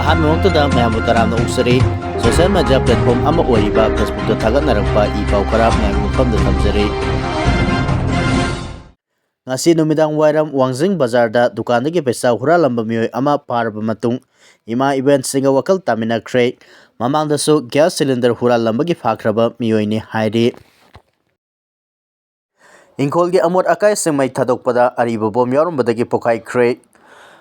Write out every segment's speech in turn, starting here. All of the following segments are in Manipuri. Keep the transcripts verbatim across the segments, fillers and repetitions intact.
ꯑꯍꯥꯟꯕꯃꯛꯇꯗ ꯃꯌꯥꯝꯕꯨ ꯇꯔꯥꯝꯅ ꯑꯣꯛꯆꯔꯤ꯫ Social media platform ꯑꯃ ꯑꯣꯏꯔꯤꯕ Facebookꯇ ꯊꯥꯒꯠꯅꯔꯛꯄ ꯏ ꯄꯥꯎ ꯈꯔ ꯃꯌꯥꯝꯒꯤ ꯃꯐꯝꯗ ꯊꯝꯖꯔꯤ꯫ ꯉꯁꯤ ꯅꯨꯃꯤꯗꯥꯡ ꯋꯥꯏꯔꯝ ꯋꯥꯡꯖꯤꯡ ꯕꯖꯥꯔꯗ ꯗꯨꯀꯥꯟꯗꯒꯤ ꯄꯩꯁꯥ ꯍꯨꯔꯥꯜꯂꯝꯕ ꯃꯤꯑꯣꯏ ꯑꯃ ꯐꯥꯔꯕ ꯃꯇꯨꯡ, ꯏꯃꯥ ꯏꯕꯦꯟꯁꯤꯡꯒ ꯋꯥꯈꯜ ꯇꯥꯃꯤꯟꯅꯈ꯭ꯔꯦ꯫ ꯃꯃꯥꯡꯗꯁꯨ gas cylinder ꯍꯨꯔꯥꯜꯂꯝꯕꯒꯤ ꯐꯥꯈ꯭ꯔꯕ ꯃꯤꯑꯣꯏꯅꯤ ꯍꯥꯏꯔꯤ꯫ ꯏꯪꯈꯣꯜꯒꯤ ꯑꯃꯣꯠ ꯑꯀꯥꯏꯁꯤꯡ ꯃꯩ ꯊꯥꯗꯣꯛꯄꯗ ꯑꯔꯤꯕ ꯕꯣꯝ ꯌꯥꯎꯔꯝꯕꯗꯒꯤ ꯄꯣꯈꯥꯏꯈ꯭ꯔꯦ꯫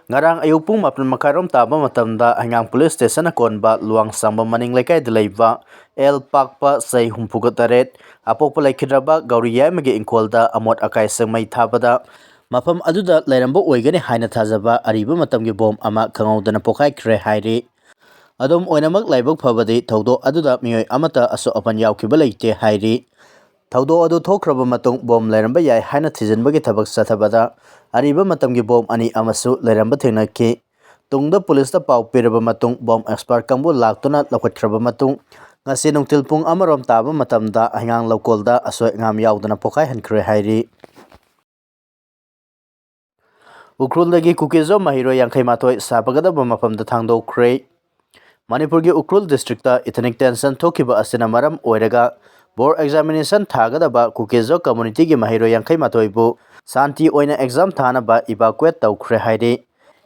ꯉꯔꯥꯡ ꯑꯌꯨꯛ ꯄꯨꯡ ꯃꯥꯄꯟ ꯃꯈꯥꯏꯔꯣꯝ ꯇꯥꯕ ꯃꯇꯝꯗ ꯍꯩꯉꯥꯡ police stationꯅ ꯀꯣꯟꯕ ꯂꯨꯋꯥꯡꯁꯥꯡꯕꯝ ꯃꯅꯤꯡ ꯂꯩꯀꯥꯏꯗ ꯂꯩꯕ ꯑꯦꯜ ꯄꯥꯛꯄ, ꯆꯍꯤ ꯍꯨꯝꯐꯨꯒ ꯇꯔꯦꯠ, ꯑꯄꯣꯛꯄ ꯂꯩꯈꯤꯗ꯭ꯔꯕ ꯒꯧꯔꯤ ꯌꯥꯏꯃꯒꯤ ꯏꯪꯈꯣꯜꯗ ꯑꯃꯣꯠ ꯑꯀꯥꯏꯁꯤꯡ ꯃꯩ ꯊꯥꯕꯗ ꯃꯐꯝ ꯑꯗꯨꯗ ꯂꯩꯔꯝꯕ ꯑꯣꯏꯒꯅꯤ ꯍꯥꯏꯅ ꯊꯥꯖꯕ ꯑꯔꯤꯕ ꯃꯇꯝꯒꯤ ꯕꯣꯝ ꯑꯃ ꯈꯪꯍꯧꯗꯅ ꯄꯣꯈꯥꯏꯈ꯭ꯔꯦ ꯍꯥꯏꯔꯤ꯫ ꯑꯗꯨꯝ ꯑꯣꯏꯅꯃꯛ, ꯂꯥꯏꯕꯛ ꯐꯕꯗꯤ ꯊꯧꯗꯣꯛ ꯑꯗꯨꯗ ꯃꯤꯑꯣꯏ ꯑꯃꯠꯇ ꯑꯁꯣꯛ ꯑꯄꯟ ꯌꯥꯎꯈꯤꯕ ꯂꯩꯇꯦ ꯍꯥꯏꯔꯤ꯫ ꯊꯧꯗꯣꯛ ꯑꯗꯨ ꯊꯣꯛꯈ꯭ꯔꯕ ꯃꯇꯨꯡ ꯕꯣꯝ ꯂꯩꯔꯝꯕ ꯌꯥꯏ ꯍꯥꯏꯅ ꯊꯤꯖꯤꯟꯕꯒꯤ ꯊꯕꯛ ꯆꯠꯊꯕꯗ ꯑꯔꯤꯕ ꯃꯇꯝꯒꯤ ꯕꯣꯝ ꯑꯅꯤ ꯑꯃꯁꯨ ꯂꯩꯔꯝꯕ ꯊꯦꯡꯅꯈꯤ꯫ ꯇꯨꯡꯗ policeꯇ ꯄꯥꯎ ꯄꯤꯔꯕ ꯃꯇꯨꯡ ꯕꯣꯝ expert ꯀꯥꯡꯕꯨ ꯂꯥꯛꯇꯨꯅ ꯂꯧꯈꯠꯈ꯭ꯔꯕ ꯃꯇꯨꯡ, ꯉꯁꯤ ꯅꯨꯡꯊꯤꯜ ꯄꯨꯡ ꯑꯃꯔꯣꯝ ꯇꯥꯕ ꯃꯇꯝꯗ ꯍꯩꯉꯥꯡ ꯂꯧꯀꯣꯜꯗ ꯑꯁꯣꯏ ꯑꯉꯥꯝ ꯌꯥꯎꯗꯅ ꯄꯣꯈꯥꯏꯍꯟꯈ꯭ꯔꯦ ꯍꯥꯏꯔꯤ꯫ ꯎꯈ꯭ꯔꯨꯜꯗꯒꯤ ꯀꯨꯀꯤꯖꯣ ꯃꯍꯩꯔꯣꯏ ꯌꯥꯡꯈꯩ ꯃꯥꯊꯣꯏ ꯁꯥꯐꯒꯗꯕ ꯃꯐꯝꯗ ꯊꯥꯡꯗꯣꯛꯈ꯭ꯔꯦ꯫ ꯃꯅꯤꯄꯨꯔꯒꯤ ꯎꯈ꯭ꯔꯨꯜ districtꯇ ethnic tension ꯊꯣꯛꯈꯤꯕ ꯑꯁꯤꯅ ꯃꯔꯝ ꯑꯣꯏꯔꯒ board examination ꯊꯥꯒꯗꯕ ꯀꯨꯀꯤꯖꯣ communityꯒꯤ ꯃꯍꯩꯔꯣꯏ ꯌꯥꯡꯈꯩ ꯃꯥꯊꯣꯏꯕꯨ ꯁꯥꯟꯇꯤ ꯑꯣꯏꯅ exam ꯊꯥꯅꯕ evacuate ꯇꯧꯈ꯭ꯔꯦ ꯍꯥꯏꯔꯤ꯫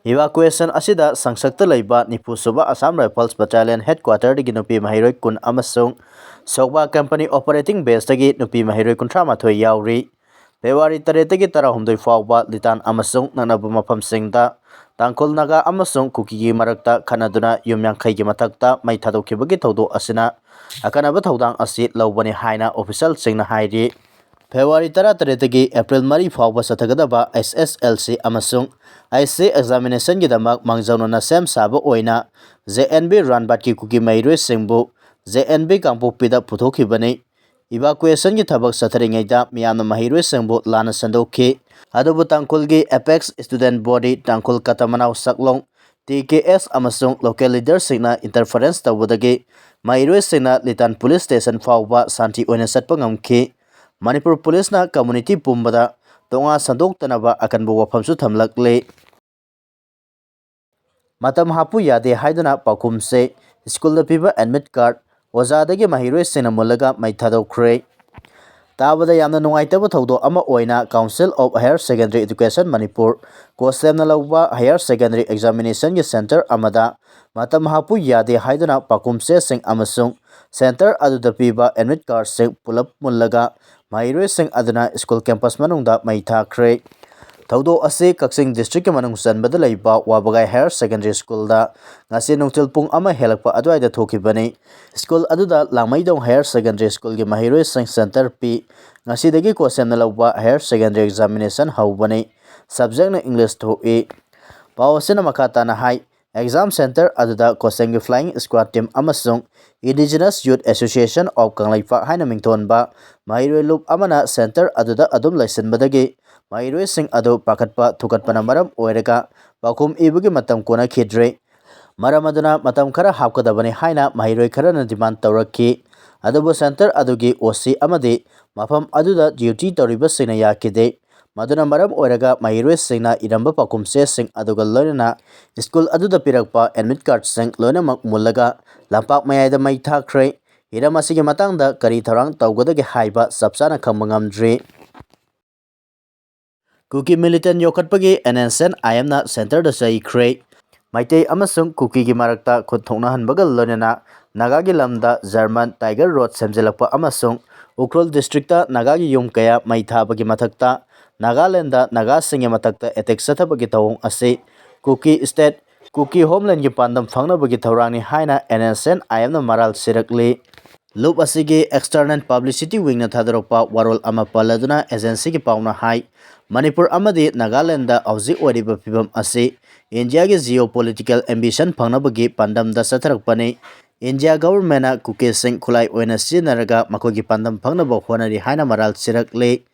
Evacuation ꯑꯁꯤꯗ ꯁꯪꯁꯛꯇ ꯂꯩꯕ ꯅꯤꯐꯨ ꯁꯨꯕ Assam Rifles Battalion headquarterꯗꯒꯤ ꯅꯨꯄꯤ ꯃꯍꯩꯔꯣꯏ ꯀꯨꯟ ꯑꯃꯁꯨꯡ ꯁꯣꯒꯕꯥ company operating baseꯇꯒꯤ ꯅꯨꯄꯤ ꯃꯍꯩꯔꯣꯏ ꯀꯨꯟꯊ꯭ꯔꯥ ꯃꯥꯊꯣꯏ ꯌꯥꯎꯔꯤ꯫ February ꯇꯔꯦꯠꯇꯒꯤ ꯇꯔꯥꯍꯨꯝꯗꯣꯏ ꯐꯥꯎꯕ ꯂꯤꯇꯥꯟ ꯑꯃꯁꯨꯡ ꯅꯛꯅꯕ ꯃꯐꯝꯁꯤꯡꯗ ꯇꯥꯡꯈꯨꯜ, ꯅꯥꯒꯥ ꯑꯃꯁꯨꯡ ꯀꯨꯀꯤꯒꯤ ꯃꯔꯛꯇ ꯈꯠꯅꯗꯨꯅ ꯌꯨꯝ ꯌꯥꯡꯈꯩꯒꯤ ꯃꯊꯛꯇ ꯃꯩ ꯊꯥꯗꯣꯛꯈꯤꯕꯒꯤ ꯊꯧꯗꯣꯛ ꯑꯁꯤꯅ ꯑꯀꯟꯕ ꯊꯧꯗꯥꯡ ꯑꯁꯤ ꯂꯧꯕꯅꯤ ꯍꯥꯏꯅ officialꯁꯤꯡꯅ ꯍꯥꯏꯔꯤ꯫ February ꯇꯔꯥꯇꯔꯦꯠꯇꯒꯤ April ꯃꯔꯤ ꯐꯥꯎꯕ ꯆꯠꯊꯒꯗꯕ S S L C ꯑꯃꯁꯨꯡ I C examinationꯒꯤꯗꯃꯛ ꯃꯥꯡꯖꯧꯅꯅ ꯁꯦꯝ ꯁꯥꯕ ꯑꯣꯏꯅ J N V ꯔꯥꯟꯕꯥꯠꯀꯤ ꯀꯨꯀꯤ ꯃꯍꯩꯔꯣꯏꯁꯤꯡꯕꯨ J N V ꯀꯥꯡꯄꯣꯛꯄꯤꯗ ꯄꯨꯊꯣꯛꯈꯤꯕꯅꯤ꯫ Evacuationꯒꯤ ꯊꯕꯛ ꯆꯠꯊꯔꯤꯉꯩꯗ ꯃꯤꯌꯥꯝꯅ ꯃꯍꯩꯔꯣꯏꯁꯤꯡꯕꯨ ꯂꯥꯟꯅ ꯁꯟꯗꯣꯛꯈꯤ꯫ ꯑꯗꯨꯕꯨ ꯇꯥꯡꯈꯨꯜꯒꯤ Apex Student Body, ꯇꯥꯡꯈꯨꯜ ꯀꯇꯃꯅꯥꯎ ꯁꯛꯂꯣꯡ, T K S ꯑꯃꯁꯨꯡ local leaderꯁꯤꯡꯅ interference ꯇꯧꯕꯗꯒꯤ ꯃꯍꯩꯔꯣꯏꯁꯤꯡꯅ ꯂꯤꯇꯥꯟ police station ꯐꯥꯎꯕ ꯁꯥꯟꯇꯤ ꯑꯣꯏꯅ ꯆꯠꯄ ꯉꯝꯈꯤ꯫ ꯃꯅꯤꯄꯨꯔ policeꯅ community ꯄꯨꯝꯕꯗ ꯇꯣꯉꯥꯟ ꯁꯟꯗꯣꯛꯇꯅꯕ ꯑꯀꯟꯕ ꯋꯥꯐꯝꯁꯨ ꯊꯝꯂꯛꯂꯤ꯫ ꯃꯇꯝ ꯍꯥꯞꯄꯨ ꯌꯥꯗꯦ ꯍꯥꯏꯗꯨꯅ ꯄꯥꯎꯈꯨꯝ ꯆꯦ, ꯁ꯭ꯀꯨꯜꯗ ꯄꯤꯕ admit card, ꯑꯣꯖꯥꯗꯒꯤ ꯃꯍꯩꯔꯣꯏꯁꯤꯡꯅ ꯃꯨꯜꯂꯒ ꯃꯩ ꯊꯥꯗꯣꯛꯈ꯭ꯔꯦ꯫ ꯇꯥꯕꯗ ꯌꯥꯝꯅ ꯅꯨꯡꯉꯥꯏꯇꯕ ꯊꯧꯗꯣꯛ ꯑꯃ ꯑꯣꯏꯅ Council of Higher Secondary Education Manipur, ꯀꯣꯁꯦꯝꯅ ꯂꯧꯕ higher secondary examination ꯒꯤ centre ꯑꯃꯗ ꯃꯇꯝ ꯍꯥꯞꯄꯨ ꯌꯥꯗꯦ ꯍꯥꯏꯗꯨꯅ ꯄꯥꯎꯈꯨꯝ ꯆꯦꯁꯤꯡ ꯑꯃꯁꯨꯡ centre ꯑꯗꯨꯗ ꯄꯤꯕ admit card ꯁꯤꯡ ꯄꯨꯂꯞ ꯃꯨꯜꯂꯒ ꯃꯍꯩꯔꯣꯏꯁꯤꯡ ꯑꯗꯨꯅ ꯁ꯭ꯀꯨꯜ campus ꯃꯅꯨꯡꯗ ꯃꯩ ꯊꯥꯈ꯭ꯔꯦ꯫ ꯊꯧꯗꯣꯛ ꯑꯁꯤ ꯀꯛꯆꯤꯡ district ꯀꯤ ꯃꯅꯨꯡ ꯆꯟꯕꯗ ꯂꯩꯕ ꯋꯥꯕꯒꯥꯏ Higher Secondary School ꯗ ꯉꯁꯤ ꯅꯨꯡꯊꯤꯜ ꯄꯨꯡ ꯑꯃ ꯍꯦꯜꯂꯛꯄ ꯑꯗꯨꯋꯥꯏꯗ ꯊꯣꯛꯈꯤꯕꯅꯤ꯫ ꯁ꯭ꯀꯨꯜ ꯑꯗꯨꯗ ꯂꯥꯡꯃꯩꯗꯣꯡ Higher Secondary School ꯒꯤ ꯃꯍꯩꯔꯣꯏꯁꯤꯡ centre ꯄꯤ꯫ ꯉꯁꯤꯗꯒꯤ ꯀꯣꯁꯦꯝꯅ ꯂꯧꯕ higher secondary examination ꯍꯧꯕꯅꯤ꯫ Subject ꯅ English ꯊꯣꯛꯏ꯫ ꯄꯥꯎ ꯑꯁꯤꯅ ꯃꯈꯥ ꯇꯥꯅ ꯍꯥꯏ, exam centre ꯑꯗꯨꯗ ꯀꯣꯁꯦꯝꯒꯤ flying squad team ꯑꯃꯁꯨꯡ Indigenous Youth Association of Kangleipak ꯍꯥꯏꯅ ꯃꯤꯡꯊꯣꯟꯕ ꯃꯍꯩꯔꯣꯏ ꯂꯨꯞ ꯑꯃꯅ centre ꯑꯗꯨꯗ ꯑꯗꯨꯝ ꯂꯩꯁꯤꯟꯕꯗꯒꯤ ꯃꯍꯩꯔꯣꯏꯁꯤꯡ ꯑꯗꯨ ꯄꯥꯈꯠꯄ ꯊꯨꯀꯠꯄꯅ ꯃꯔꯝ ꯑꯣꯏꯔꯒ ꯄꯥꯎꯈꯨꯝ ꯏꯕꯒꯤ ꯃꯇꯝ ꯀꯣꯟꯅꯈꯤꯗ꯭ꯔꯦ꯫ ꯃꯔꯝ ꯑꯗꯨꯅ ꯃꯇꯝ ꯈꯔ ꯍꯥꯞꯀꯗꯕꯅꯤ ꯍꯥꯏꯅ ꯃꯍꯩꯔꯣꯏ ꯈꯔꯅ demand ꯇꯧꯔꯛꯈꯤ꯫ ꯑꯗꯨꯕꯨ centre ꯑꯗꯨꯒꯤ O C ꯑꯃꯗꯤ ꯃꯐꯝ ꯑꯗꯨꯗ duty ꯇꯧꯔꯤꯕꯁꯤꯡꯅ ꯌꯥꯈꯤꯗꯦ꯫ ꯃꯗꯨꯅ ꯃꯔꯝ ꯑꯣꯏꯔꯒ ꯃꯍꯩꯔꯣꯏꯁꯤꯡꯅ ꯏꯔꯝꯕ ꯄꯥꯎꯈꯨꯝ ꯆꯦꯁꯤꯡ ꯑꯗꯨꯒ ꯂꯣꯏꯅꯅ ꯁ꯭ꯀꯨꯜ ꯑꯗꯨꯗ ꯄꯤꯔꯛꯄ admit card ꯁꯤꯡ ꯂꯣꯏꯅꯃꯛ ꯃꯨꯜꯂꯒ ꯂꯝꯄꯥꯛ ꯃꯌꯥꯏꯗ ꯃꯩ ꯊꯥꯈ꯭ꯔꯦ꯫ ꯍꯤꯔꯝ ꯑꯁꯤꯒꯤ ꯃꯇꯥꯡꯗ ꯀꯔꯤ ꯊꯧꯔꯥꯡ ꯇꯧꯒꯗꯒꯦ ꯍꯥꯏꯕ ꯆꯞ ꯆꯥꯅ ꯈꯪꯕ ꯉꯝꯗ꯭ꯔꯤ꯫ ꯀꯨꯀꯤ militant ꯌꯣꯛꯈꯠꯄꯒꯤ N S N I M ꯅ centre ꯗ ꯆꯩꯈ꯭ꯔꯦ꯫ ꯃꯩꯇꯩ ꯑꯃꯁꯨꯡ ꯀꯨꯀꯤꯒꯤ ꯃꯔꯛꯇ ꯈꯨꯠ ꯊꯣꯛꯅꯍꯟꯕꯒ ꯂꯣꯏꯅꯅ ꯅꯥꯒꯥꯒꯤ ꯂꯝꯗ German Tiger Road ꯁꯦꯝꯖꯤꯜꯂꯛꯄ ꯑꯃꯁꯨꯡ ꯎꯈ꯭ꯔꯨꯜ district ꯇ ꯅꯥꯒꯥꯒꯤ ꯌꯨꯝ ꯀꯌꯥ ꯃꯩ ꯊꯥꯕꯒꯤ ꯃꯊꯛꯇ ꯅꯥꯒꯥꯂꯦꯟꯗ ꯅꯥꯒꯥꯁꯤꯡꯒꯤ ꯃꯊꯛꯇ attack ꯆꯠꯊꯕꯒꯤ ꯊꯧꯑꯣꯡ ꯑꯁꯤ ꯀꯨꯀꯤ state, ꯀꯨꯀꯤ homeland ꯒꯤ ꯄꯥꯟꯗꯝ ꯐꯪꯅꯕꯒꯤ ꯊꯧꯔꯥꯡꯅꯤ ꯍꯥꯏꯅ N S N I M ꯅ ꯃꯔꯥꯜ ꯁꯤꯔꯛꯂꯤ꯫ ꯂꯨꯞ ꯑꯁꯤꯒꯤ external publicity wing ꯅ ꯊꯥꯗꯣꯔꯛꯄ ꯋꯥꯔꯣꯜ ꯑꯃ ꯄꯜꯂꯗꯨꯅ agency ꯒꯤ ꯄꯥꯎꯅ ꯍꯥꯏ, ꯃꯅꯤꯄꯨꯔ ꯑꯃꯗꯤ ꯅꯥꯒꯥꯂꯦꯟꯗ ꯍꯧꯖꯤꯛ ꯑꯣꯏꯔꯤꯕ ꯐꯤꯕꯝ ꯑꯁꯤ ꯏꯟꯗꯤꯌꯥꯒꯤ geopolitical ambition ꯐꯪꯅꯕꯒꯤ ꯄꯥꯟꯗꯝꯗ ꯆꯠꯊꯔꯛꯄꯅꯤ꯫ ꯏꯟꯗꯤꯌꯥ government ꯅ ꯀꯨꯀꯤꯁꯤꯡ ꯈꯨꯠꯂꯥꯏ ꯑꯣꯏꯅ ꯁꯤꯖꯤꯟꯅꯔꯒ ꯃꯈꯣꯏꯒꯤ ꯄꯥꯟꯗꯝ ꯐꯪꯅꯕ ꯍꯣꯠꯅꯔꯤ ꯍꯥꯏꯅ ꯃꯔꯥꯜ ꯁꯤꯔꯛꯂꯤ꯫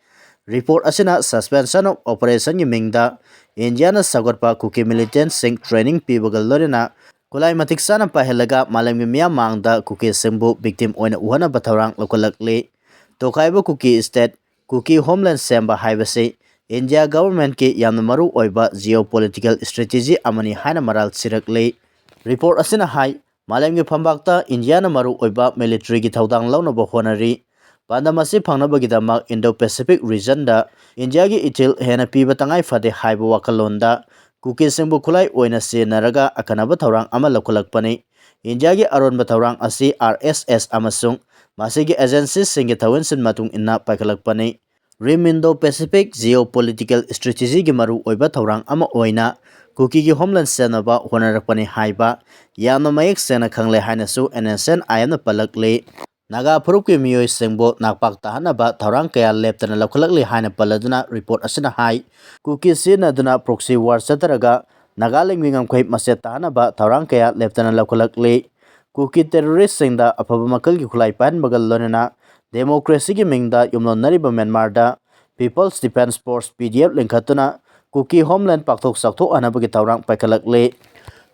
Report ꯑꯁꯤꯅ suspension of operation ꯒꯤ ꯃꯤꯡꯗ ꯏꯟꯗꯤꯌꯥꯅ ꯁꯧꯒꯠꯄ ꯀꯨꯀꯤ militant ꯁꯤꯡ training ꯄꯤꯕꯒ ꯂꯣꯏꯅꯅ ꯈꯨꯠꯂꯥꯏ ꯃꯇꯤꯛ ꯆꯥꯅ ꯄꯥꯏꯍꯜꯂꯒ ꯃꯥꯂꯦꯝꯒꯤ ꯃꯤꯌꯥꯝ ꯃꯥꯡꯗ ꯀꯨꯀꯤꯁꯤꯡꯕꯨ victim ꯑꯣꯏꯅ ꯎꯍꯟꯅꯕ ꯊꯧꯔꯥꯡ ꯂꯧꯈꯠꯂꯛꯂꯤ꯫ ꯇꯣꯈꯥꯏꯕ ꯀꯨꯀꯤ state, ꯀꯨꯀꯤ homeland ꯁꯦꯝꯕ ꯍꯥꯏꯕꯁꯤ ꯏꯟꯗꯤꯌꯥ ꯒꯚꯔꯟꯃꯦꯟꯠꯀꯤ ꯌꯥꯝꯅ ꯃꯔꯨ ꯑꯣꯏꯕ ꯖꯤꯑꯣ ꯄꯣꯂꯤꯇꯤꯀꯦꯜ ꯁ꯭ꯇ꯭ꯔꯦꯇꯦꯖꯤ ꯑꯃꯅꯤ ꯍꯥꯏꯅ ꯃꯔꯥꯜ ꯁꯤꯔꯛꯂꯤ꯫ ꯔꯤꯄꯣꯔꯠ ꯑꯁꯤꯅ ꯍꯥꯏ, ꯃꯥꯂꯦꯝꯒꯤ ꯐꯝꯕꯥꯛꯇ ꯏꯟꯗꯤꯌꯥꯅ ꯃꯔꯨ ꯑꯣꯏꯕ ꯃꯤꯂꯤꯇꯔꯤꯒꯤ ꯊꯧꯗꯥꯡ ꯂꯧꯅꯕ ꯍꯣꯠꯅꯔꯤ꯫ ꯄꯥꯟꯗꯝ ꯑꯁꯤ ꯐꯪꯅꯕꯒꯤꯗꯃꯛ ꯏꯟꯗꯣ ꯄꯦꯁꯤꯐꯤꯛ ꯔꯤꯖꯟꯗ ꯏꯟꯗꯤꯌꯥꯒꯤ ꯏꯊꯤꯜ ꯍꯦꯟꯅ ꯄꯤꯕ ꯇꯉꯥꯏ ꯐꯗꯦ ꯍꯥꯏꯕ ꯋꯥꯈꯜꯂꯣꯟꯗ ꯀꯨꯀꯤꯁꯤꯡꯕꯨ ꯈꯨꯠꯂꯥꯏ ꯑꯣꯏꯅ ꯁꯤꯖꯤꯟꯅꯔꯒ ꯑꯈꯟꯅꯕ ꯊꯧꯔꯥꯡ ꯑꯃ ꯂꯧꯈꯠꯂꯛꯄꯅꯤ꯫ ꯏꯟꯗꯤꯌꯥꯒꯤ ꯑꯔꯣꯟꯕ ꯊꯧꯔꯥꯡ ꯑꯁꯤ ꯑꯥꯔ ꯑꯦꯁ ꯑꯦꯁ ꯑꯃꯁꯨꯡ ꯃꯁꯤꯒꯤ ꯑꯦꯖꯦꯟꯁꯤꯁꯤꯡꯒꯤ ꯊꯧꯑꯣꯏꯟꯁꯤꯟ ꯃꯇꯨꯡ ꯏꯟꯅ ꯄꯥꯏꯈꯠꯂꯛꯄꯅꯤ꯫ Rim Indo Pacific geopolitical ꯁ꯭ꯇ꯭ꯔꯦꯇꯦꯖꯤꯒꯤ ꯃꯔꯨ ꯑꯣꯏꯕ ꯊꯧꯔꯥꯡ ꯑꯃ ꯑꯣꯏꯅ ꯀꯨꯀꯤꯒꯤ ꯍꯣꯝꯂꯦꯟ ꯁꯦꯝꯅꯕ ꯍꯣꯠꯅꯔꯛꯄꯅꯤ ꯍꯥꯏꯕ ꯌꯥꯝꯅ ꯃꯌꯦꯛ ꯁꯦꯡꯅ ꯈꯪꯂꯦ ꯍꯥꯏꯅꯁꯨ ꯑꯦꯟ ꯑꯦꯁ ꯑꯦꯟ ꯑꯥꯏ ꯑꯦꯝꯅ ꯄꯜꯂꯛꯂꯤ꯫ ꯅꯥꯒꯥ ꯐꯨꯔꯨꯞꯀꯤ ꯃꯤꯑꯣꯏꯁꯤꯡꯕꯨ ꯅꯥꯛꯄꯥꯛ ꯇꯥꯍꯟꯅꯕ ꯊꯧꯔꯥꯡ ꯀꯌꯥ ꯂꯦꯞꯇꯅ ꯂꯧꯈꯠꯂꯛꯂꯤ ꯍꯥꯏꯅ ꯄꯜꯂꯗꯨꯅ ꯔꯤꯄꯣꯔꯠ ꯑꯁꯤꯅ ꯍꯥꯏ, ꯀꯨꯀꯤ ꯁꯤꯖꯤꯟꯅꯗꯨꯅ ꯄ꯭ꯔꯣꯛꯁꯤ ꯋꯥꯔ ꯆꯠꯊꯔꯒ ꯅꯥꯒꯥꯂꯦꯟꯒꯤ ꯉꯝꯈꯩ ꯃꯆꯦꯠ ꯇꯥꯍꯟꯅꯕ ꯊꯧꯔꯥꯡ ꯀꯌꯥ ꯂꯦꯞꯇꯅ ꯂꯧꯈꯠꯂꯛꯂꯤ꯫ ꯀꯨꯀꯤ ꯇꯦꯔꯣꯔꯤꯁꯁꯤꯡꯗ ꯑꯐꯕ ꯃꯈꯜꯒꯤ ꯈꯨꯠꯂꯥꯏ ꯄꯥꯏꯍꯟꯕꯒ ꯂꯣꯏꯅꯅ ꯗꯦꯃꯣꯀ꯭ꯔꯦꯁꯤꯒꯤ ꯃꯤꯡꯗ ꯌꯨꯝꯂꯣꯟꯅꯔꯤꯕ ꯃ꯭ꯌꯥꯟꯃꯥꯔꯗ People's Defence Force, ꯄꯤ ꯗꯤ ꯑꯦꯐ, ꯂꯤꯡꯈꯠꯇꯨꯅ ꯀꯨꯀꯤ ꯍꯣꯝꯂꯦꯟ ꯄꯥꯛꯊꯣꯛ ꯆꯥꯎꯊꯣꯛꯍꯟꯅꯕꯒꯤ ꯊꯧꯔꯥꯡ ꯄꯥꯏꯈꯠꯂꯛꯂꯤ꯫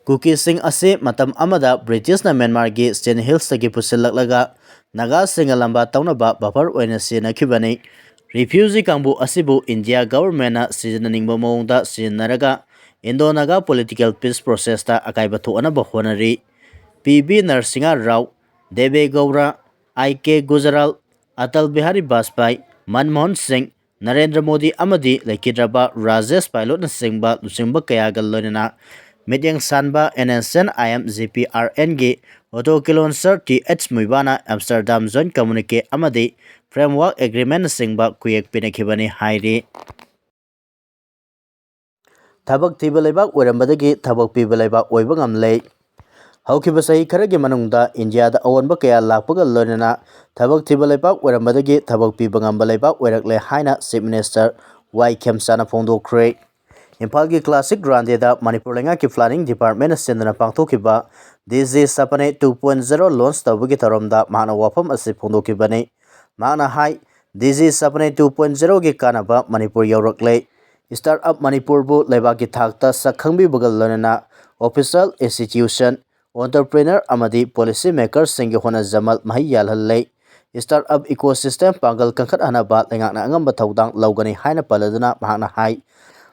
ꯀꯨꯀꯤꯁꯤꯡ ꯑꯁꯤ ꯃꯇꯝ ꯑꯃꯗ ꯕ꯭ꯔꯤꯇꯤꯁꯅ ꯃ꯭ꯌꯥꯟꯃꯥꯔꯒꯤ ꯆꯤꯟ ꯍꯤꯜꯁꯇꯒꯤ ꯄꯨꯁꯤꯜꯂꯛꯂꯒ ꯅꯥꯒꯥꯁꯤꯡꯒ ꯂꯝꯕꯥ ꯇꯧꯅꯕ ꯕꯐꯔ ꯑꯣꯏꯅ ꯁꯤꯖꯤꯟꯅꯈꯤꯕꯅꯤ꯫ ꯔꯤꯐ꯭ꯌꯨꯖꯤ ꯀꯥꯡꯕꯨ ꯑꯁꯤꯕꯨ ꯏꯟꯗꯤꯌꯥ ꯒꯚꯔꯟꯃꯦꯟꯠꯅ ꯁꯤꯖꯤꯟꯅꯅꯤꯡꯕ ꯃꯑꯣꯡꯗ ꯁꯤꯖꯤꯟꯅꯔꯒ ꯏꯟꯗꯣ ꯅꯥꯒꯥ ꯄꯣꯂꯤꯇꯤꯀꯦꯜ ꯄꯤꯁ ꯄ꯭ꯔꯣꯁꯦꯁꯇ ꯑꯀꯥꯏꯕ ꯊꯣꯛꯍꯟꯅꯕ ꯍꯣꯠꯅꯔꯤ꯫ ꯄꯤ ꯕꯤ ꯅꯔꯁꯤꯡꯍ ꯔꯥꯎ, ꯗꯦꯕꯦ ꯒꯧꯔꯥ, ꯑꯥꯏ ꯀꯦ ꯒꯨꯖꯔꯥꯜ, ꯑꯇꯜ ꯕꯤꯍꯥꯔꯤ ꯕꯥꯖꯄꯥꯏ, ꯃꯟꯃꯣꯍꯟ ꯁꯤꯡ, ꯅꯔꯦꯟꯗ꯭ꯔ ꯃꯣꯗꯤ ꯑꯃꯗꯤ ꯂꯩꯈꯤꯗ꯭ꯔꯕ ꯔꯥꯖꯦꯁ ꯄꯥꯏꯂꯣꯠꯅꯆꯤꯡꯕ ꯂꯨꯆꯤꯡꯕ ꯀꯌꯥꯒ ꯂꯣꯏꯅꯅ ꯃꯤꯠꯌꯦꯡ ꯁꯥꯟꯕ N S N I M G P R ꯑꯦꯟꯒꯤ ꯑꯣꯇꯣ ꯀꯤꯂꯣꯟꯁꯔ ꯇꯤ ꯑꯩꯆ ꯃꯨꯏꯕꯥꯅ ꯑꯦꯝꯁꯇꯔꯗꯥꯝ ꯖꯣꯏꯟꯠ ꯀꯝꯃꯨꯅꯤꯀꯦ ꯑꯃꯗꯤ ꯐ꯭ꯔꯦꯝꯋꯥꯔꯛ ꯑꯦꯒ꯭ꯔꯤꯃꯦꯟꯠꯅꯆꯤꯡꯕ ꯈꯨꯌꯦꯛ ꯄꯤꯅꯈꯤꯕꯅꯤ ꯍꯥꯏꯔꯤ꯫ ꯊꯕꯛ ꯊꯤꯕ ꯂꯩꯕꯥꯛ ꯑꯣꯏꯔꯝꯕꯗꯒꯤ ꯊꯕꯛ ꯄꯤꯕ ꯂꯩꯕꯥꯛ ꯑꯣꯏꯕ ꯉꯝꯂꯦ꯫ ꯍꯧꯈꯤꯕ ꯆꯍꯤ ꯈꯔꯒꯤ ꯃꯅꯨꯡꯗ ꯏꯟꯗꯤꯌꯥꯗ ꯑꯑꯣꯟꯕ ꯀꯌꯥ ꯂꯥꯛꯄꯒ ꯂꯣꯏꯅꯅ ꯊꯕꯛ ꯊꯤꯕ ꯂꯩꯕꯥꯛ ꯑꯣꯏꯔꯝꯕꯗꯒꯤ ꯊꯕꯛ ꯄꯤꯕ ꯉꯝꯕ ꯂꯩꯕꯥꯛ ꯑꯣꯏꯔꯛꯂꯦ ꯍꯥꯏꯅ ꯆꯤꯐ ꯃꯤꯅꯤꯁꯇꯔ ꯋꯥꯏ ꯈꯦꯝꯆꯥꯅ ꯐꯣꯡꯗꯣꯛꯈ꯭ꯔꯦ꯫ ꯏꯝꯐꯥꯜꯒꯤ ꯀ꯭ꯂꯥꯁꯤꯛ ꯔꯥꯟꯗꯦꯗ ꯃꯅꯤꯄꯨꯔ ꯂꯩꯉꯥꯛꯀꯤ ꯄ꯭ꯂꯥꯅꯤꯡ ꯗꯤꯄꯥꯔꯠꯃꯦꯟꯅ ꯁꯤꯟꯗꯨꯅ ꯄꯥꯡꯊꯣꯛꯈꯤꯕ ꯗꯤ ꯖꯤ ꯁꯄꯅꯦ ꯇꯨ ꯄꯣꯏꯟꯠ ꯖꯦꯔꯣ ꯂꯣꯟꯆ ꯇꯧꯕꯒꯤ ꯊꯧꯔꯝꯗ ꯃꯍꯥꯛꯅ ꯋꯥꯐꯝ ꯑꯁꯤ ꯐꯣꯡꯗꯣꯛꯈꯤꯕꯅꯤ꯫ ꯃꯍꯥꯛꯅ ꯍꯥꯏ, ꯗꯤ ꯖꯤ ꯁꯄꯅꯦ ꯇꯨ ꯄꯣꯏꯟꯠ ꯖꯦꯔꯣꯒꯤ ꯀꯥꯟꯅꯕ ꯃꯅꯤꯄꯨꯔ ꯌꯧꯔꯛꯂꯦ꯫ ꯁ꯭ꯇꯥꯔꯠ ꯑꯞ ꯃꯅꯤꯄꯨꯔꯕꯨ ꯂꯩꯕꯥꯛꯀꯤ ꯊꯥꯛꯇ ꯁꯛ ꯈꯪꯕꯤꯕꯒ ꯂꯣꯏꯅꯅ ꯑꯣꯐꯤꯁꯤꯌꯦꯜ ꯏꯟꯁꯇꯤꯇ꯭ꯌꯨꯁꯟ, ꯑꯣꯟꯇꯔꯄ꯭ꯔꯤꯅꯔ ꯑꯃꯗꯤ ꯄꯣꯂꯤꯁꯤ ꯃꯦꯀꯔꯁꯤꯡꯒꯤ ꯍꯣꯠꯅꯖꯃꯜ ꯃꯍꯩ ꯌꯥꯜꯍꯜꯂꯦ꯫ startup ecosystem ꯄꯥꯡꯒꯜ ꯀꯟꯈꯠꯍꯟꯅꯕ ꯂꯩꯉꯥꯛꯅ ꯑꯉꯝꯕ ꯊꯧꯗꯥꯡ ꯂꯧꯒꯅꯤ ꯍꯥꯏꯅ ꯄꯜꯂꯗꯨꯅ ꯃꯍꯥꯛꯅ ꯍꯥꯏ,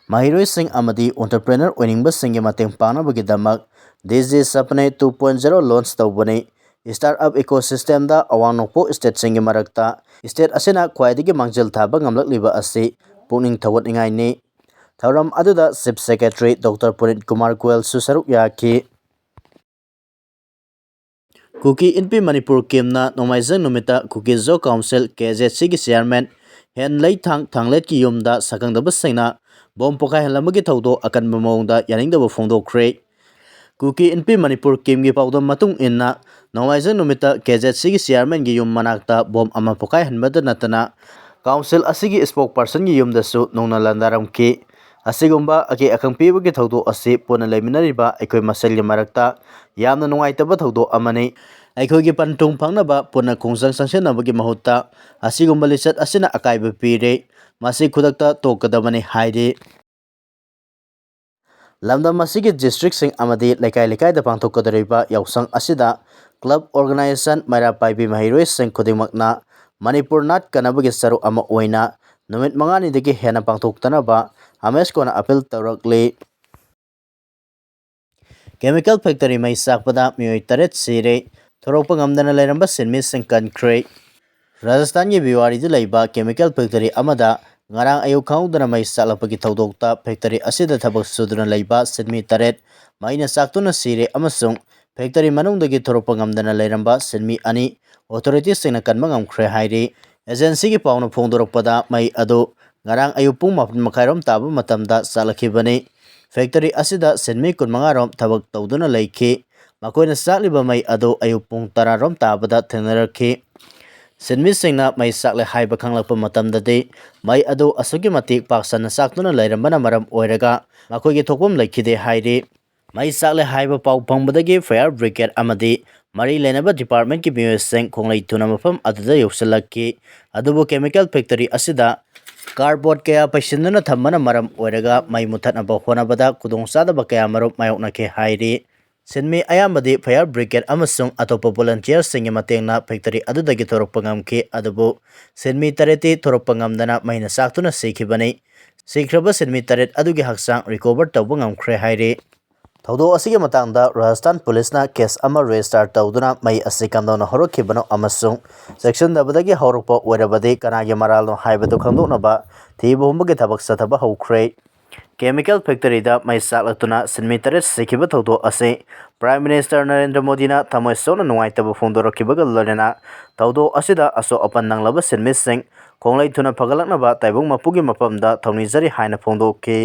ꯃꯍꯩꯔꯣꯏꯁꯤꯡ ꯑꯃꯗꯤ entrepreneur ꯑꯣꯏꯅꯤꯡꯕꯁꯤꯡꯒꯤ ꯃꯇꯦꯡ ꯄꯥꯡꯅꯕꯒꯤꯗꯃꯛ DJ Sapne two point zero launch ꯇꯧꯕꯅꯤ꯫ Startup ecosystemꯗ ꯑꯋꯥꯡ ꯅꯣꯡꯄꯣꯛ stateꯁꯤꯡꯒꯤ ꯃꯔꯛꯇ state ꯑꯁꯤꯅ ꯈ꯭ꯋꯥꯏꯗꯒꯤ ꯃꯥꯡꯖꯤꯜ ꯊꯥꯕ ꯉꯝꯂꯛꯂꯤꯕ ꯑꯁꯤ ꯄꯨꯛꯅꯤꯡ ꯊꯧꯒꯠꯅꯤꯡꯉꯥꯏꯅꯤ꯫ ꯊꯧꯔꯝ ꯑꯗꯨꯗ Chief Secretary Doctor Punit Kumar Goelꯁꯨ ꯁꯔꯨꯛ ꯌꯥꯈꯤ꯫ ꯀꯨꯀꯤ ꯏꯟꯄꯤ ꯃꯅꯤꯄꯨꯔ ꯀꯦꯝꯅ ꯅꯣꯡꯃꯥꯏꯖꯤꯡ ꯅꯨꯃꯤꯠꯇ ꯀꯨꯀꯤ ꯖꯣ ꯀꯥꯎꯟꯁꯤꯜ, KZCꯒꯤ chairman ꯍꯦꯟꯂꯩꯊꯥꯡ ꯊꯥꯡꯂꯦꯠꯀꯤ ꯌꯨꯝꯗ ꯁꯛꯈꯪꯗꯕꯁꯤꯡꯅ ꯕꯣꯝ ꯄꯣꯈꯥꯏꯍꯜꯂꯝꯕꯒꯤ ꯊꯧꯗꯣꯛ ꯑꯀꯟꯕ ꯃꯑꯣꯡꯗ ꯌꯥꯅꯤꯡꯗꯕ ꯐꯣꯡꯗꯣꯛꯈ꯭ꯔꯦ꯫ ꯀꯨꯀꯤ ꯏꯟꯄꯤ ꯃꯅꯤꯄꯨꯔ ꯀꯦꯝꯒꯤ ꯄꯥꯎꯗꯝ ꯃꯇꯨꯡ ꯏꯟꯅ, ꯅꯣꯡꯃꯥꯏꯖꯤꯡ ꯅꯨꯃꯤꯠꯇ KZCꯒꯤ chairmanꯒꯤ ꯌꯨꯝ ꯃꯅꯥꯛꯇ ꯕꯣꯝ ꯑꯃ ꯄꯣꯈꯥꯏꯍꯟꯕꯗ ꯅꯠꯇꯅ, ꯀꯥꯎꯟꯁꯤꯜ ꯑꯁꯤꯒꯤ spokespersonꯒꯤ ꯌꯨꯝꯗꯁꯨ ꯅꯧꯅ ꯂꯥꯟꯗꯥꯔꯝꯈꯤ꯫ ꯑꯁꯤꯒꯨꯝꯕ ꯑꯀꯤ ꯑꯈꯪ ꯄꯤꯕꯒꯤ ꯊꯧꯗꯣꯛ ꯑꯁꯤ ꯄꯨꯟꯅ ꯂꯩꯃꯤꯟꯅꯔꯤꯕ ꯑꯩꯈꯣꯏ ꯃꯁꯦꯜꯒꯤ ꯃꯔꯛꯇ ꯌꯥꯝꯅ ꯅꯨꯡꯉꯥꯏꯇꯕ ꯊꯧꯗꯣꯛ ꯑꯃꯅꯤ꯫ ꯑꯩꯈꯣꯏꯒꯤ ꯄꯟ ꯊꯨꯡ ꯐꯪꯅꯕ ꯄꯨꯟꯅ ꯈꯣꯡꯖꯪ ꯆꯪꯁꯤꯟꯅꯕꯒꯤ ꯃꯍꯨꯠꯇ ꯑꯁꯤꯒꯨꯝꯕ ꯂꯤꯆꯠ ꯑꯁꯤꯅ ꯑꯀꯥꯏꯕ ꯄꯤꯔꯦ꯫ ꯃꯁꯤ ꯈꯨꯗꯛꯇ ꯇꯣꯛꯀꯗꯕꯅꯤ ꯍꯥꯏꯔꯤ꯫ ꯂꯝꯗꯝ ꯑꯁꯤꯒꯤ districtꯁꯤꯡ ꯑꯃꯗꯤ ꯂꯩꯀꯥꯏ ꯂꯩꯀꯥꯏꯗ ꯄꯥꯡꯊꯣꯛꯀꯗꯧꯔꯤꯕ ꯌꯥꯎꯁꯪ ꯑꯁꯤꯗ club organization, ꯃꯩꯔꯥ ꯄꯥꯏꯕꯤ ꯃꯍꯩꯔꯣꯏꯁꯤꯡ ꯈꯨꯗꯤꯡꯃꯛꯅ ꯃꯅꯤꯄꯨꯔ ꯅꯥꯠ ꯀꯟꯅꯕꯒꯤ ꯁꯔꯨꯛ ꯑꯃ ꯑꯣꯏꯅ ꯅꯨꯃꯤꯠ ꯃꯉꯥꯅꯤꯗꯒꯤ ꯍꯦꯟꯅ ꯄꯥꯡꯊꯣꯛꯇꯅꯕ ꯑꯃꯦꯁꯀꯣꯅ appeal ꯇꯧꯔꯛꯂꯤ꯫ Chemical factory ꯃꯩ ꯆꯥꯛꯄꯗ ꯃꯤꯑꯣꯏ ꯇꯔꯦꯠ ꯁꯤꯔꯦ꯫ ꯊꯣꯔꯛꯄ ꯉꯝꯗꯅ ꯂꯩꯔꯝꯕ ꯁꯤꯟꯃꯤꯁꯤꯡ ꯀꯟꯈ꯭ꯔꯦ꯫ ꯔꯥꯖꯁꯊꯥꯟꯒꯤ ꯕꯤꯋꯥꯔꯤꯗ ꯂꯩꯕ chemical factory ꯑꯃꯗ ꯉꯔꯥꯡ ꯑꯌꯨꯛ ꯈꯪꯍꯧꯗꯅ ꯃꯩ ꯆꯥꯛꯂꯛꯄꯒꯤ ꯊꯧꯗꯣꯛꯇ factory ꯑꯁꯤꯗ ꯊꯕꯛ ꯁꯨꯗꯨꯅ ꯂꯩꯕ ꯁꯤꯟꯃꯤ ꯇꯔꯦꯠ ꯃꯩꯅ ꯆꯥꯛꯇꯨꯅ ꯁꯤꯔꯦ ꯑꯃꯁꯨꯡ factory ꯃꯅꯨꯡꯗꯒꯤ ꯊꯣꯔꯛꯄ ꯉꯝꯗꯅ ꯂꯩꯔꯝꯕ ꯁꯤꯟꯃꯤ ꯑꯅꯤ authoritiesꯁꯤꯡꯅ ꯀꯟꯕ ꯉꯝꯈ꯭ꯔꯦ ꯍꯥꯏꯔꯤ꯫ Agencyꯒꯤ ꯄꯥꯎꯅ ꯐꯣꯡꯗꯣꯔꯛꯄꯗ, ꯃꯩ ꯑꯗꯨ ꯉꯔꯥꯡ ꯑꯌꯨꯛ ꯄꯨꯡ ꯃꯥꯄꯟ ꯃꯈꯥꯏꯔꯣꯝ ꯇꯥꯕ ꯃꯇꯝꯗ ꯆꯥꯛꯂꯛꯈꯤꯕꯅꯤ꯫ Factory ꯑꯁꯤꯗ ꯁꯤꯟꯃꯤ ꯀꯨꯟꯃꯉꯥ ꯔꯣꯝ ꯊꯕꯛ ꯇꯧꯗꯨꯅ ꯂꯩꯈꯤ꯫ ꯃꯈꯣꯏꯅ ꯆꯥꯛꯂꯤꯕ ꯃꯩ ꯑꯗꯨ ꯑꯌꯨꯛ ꯄꯨꯡ ꯇꯔꯥ ꯔꯣꯝ ꯇꯥꯕꯗ ꯊꯦꯡꯅꯔꯛꯈꯤ꯫ ꯁꯤꯟꯃꯤꯁꯤꯡꯅ ꯃꯩ ꯆꯥꯛꯂꯦ ꯍꯥꯏꯕ ꯈꯪꯂꯛꯄ ꯃꯇꯝꯗꯗꯤ, ꯃꯩ ꯑꯗꯨ ꯑꯁꯨꯛꯀꯤ ꯃꯇꯤꯛ ꯄꯥꯛ ꯁꯟꯅ ꯆꯥꯛꯇꯨꯅ ꯂꯩꯔꯝꯕꯅ ꯃꯔꯝ ꯑꯣꯏꯔꯒ ꯃꯈꯣꯏꯒꯤ ꯊꯣꯛꯐꯝ ꯂꯩꯈꯤꯗꯦ ꯍꯥꯏꯔꯤ꯫ ꯃꯩ ꯆꯥꯛꯂꯦ ꯍꯥꯏꯕ ꯄꯥꯎ ꯐꯪꯕꯗꯒꯤ fire brigade ꯑꯃꯗꯤ ꯃꯔꯤ ꯂꯩꯅꯕ departmentꯀꯤ ꯃꯤꯑꯣꯏꯁꯤꯡ ꯈꯣꯡꯂꯩ ꯊꯨꯅ ꯃꯐꯝ ꯑꯗꯨꯗ ꯌꯧꯁꯤꯜꯂꯛꯈꯤ꯫ ꯑꯗꯨꯕꯨ chemical factory ꯑꯁꯤꯗ cardboard ꯀꯌꯥ ꯄꯩꯁꯤꯟꯗꯨꯅ ꯊꯝꯕꯅ ꯃꯔꯝ ꯑꯣꯏꯔꯒ ꯃꯩ ꯃꯨꯊꯠꯅꯕ ꯍꯣꯠꯅꯕꯗ ꯈꯨꯗꯣꯡꯆꯥꯗꯕ ꯀꯌꯥ ꯃꯔꯨꯝ ꯃꯥꯌꯣꯛꯅꯈꯤ ꯍꯥꯏꯔꯤ꯫ ꯁꯤꯟꯃꯤ ꯑꯌꯥꯝꯕꯗꯤ fire brigade ꯑꯃꯁꯨꯡ ꯑꯇꯣꯞꯄ volunteerꯁꯤꯡꯒꯤ ꯃꯇꯦꯡꯅ factory ꯑꯗꯨꯗꯒꯤ ꯊꯣꯔꯛꯄ ꯉꯝꯈꯤ, ꯑꯗꯨꯕꯨ ꯁꯤꯟꯃꯤ ꯇꯔꯦꯠꯇꯤ ꯊꯣꯔꯛꯄ ꯉꯝꯗꯅ ꯃꯩꯅ ꯆꯥꯛꯇꯨꯅ ꯁꯤꯈꯤꯕꯅꯤ꯫ ꯁꯤꯈ꯭ꯔꯕ ꯁꯤꯟꯃꯤ ꯇꯔꯦꯠ ꯑꯗꯨꯒꯤ ꯍꯛꯆꯥꯡ recover ꯇꯧꯕ ꯉꯝꯈ꯭ꯔꯦ ꯍꯥꯏꯔꯤ꯫ ꯊꯧꯗꯣꯛ ꯑꯁꯤꯒꯤ ꯃꯇꯥꯡꯗ ꯔꯥꯖꯁꯊꯥꯟ ꯄꯨꯂꯤꯁꯅ case ꯑꯃ register ꯇꯧꯗꯨꯅ ꯃꯩ ꯑꯁꯤ ꯀꯝꯗꯧꯅ ꯍꯧꯔꯛꯈꯤꯕꯅꯣ ꯑꯃꯁꯨꯡ ꯆꯦꯛꯁꯤꯟꯗꯕꯗꯒꯤ ꯍꯧꯔꯛꯄ ꯑꯣꯏꯔꯕꯗꯤ ꯀꯅꯥꯒꯤ ꯃꯔꯥꯜꯅꯣ ꯍꯥꯏꯕꯗꯨ ꯈꯪꯗꯣꯛꯅꯕ ꯊꯤꯕ ꯍꯨꯝꯕꯒꯤ ꯊꯕꯛ ꯆꯠꯊꯕ ꯍꯧꯈ꯭ꯔꯦ꯫ Chemical factoryꯗ ꯃꯩ ꯆꯥꯛꯂꯛꯇꯨꯅ ꯁꯤꯟꯃꯤ ꯇꯔꯦꯠ ꯁꯤꯈꯤꯕ ꯊꯧꯗꯣꯛ ꯑꯁꯤ Prime Minister ꯅꯔꯦꯟꯗ꯭ꯔ ꯃꯣꯗꯤꯅ ꯊꯃꯣꯏ ꯁꯣꯛꯅ ꯅꯨꯡꯉꯥꯏꯇꯕ ꯐꯣꯡꯗꯣꯔꯛꯈꯤꯕꯒ ꯂꯣꯏꯅꯅ ꯊꯧꯗꯣꯛ ꯑꯁꯤꯗ ꯑꯁꯣꯛ ꯑꯄꯟ ꯅꯪꯂꯕ ꯁꯤꯟꯃꯤꯁꯤꯡ ꯈꯣꯡꯂꯩ ꯊꯨꯅ ꯐꯒꯠꯂꯛꯅꯕ ꯇꯥꯏꯕꯪ ꯃꯄꯨꯒꯤ ꯃꯐꯝꯗ ꯊꯧꯅꯤꯖꯔꯤ ꯍꯥꯏꯅ ꯐꯣꯡꯗꯣꯛꯈꯤ꯫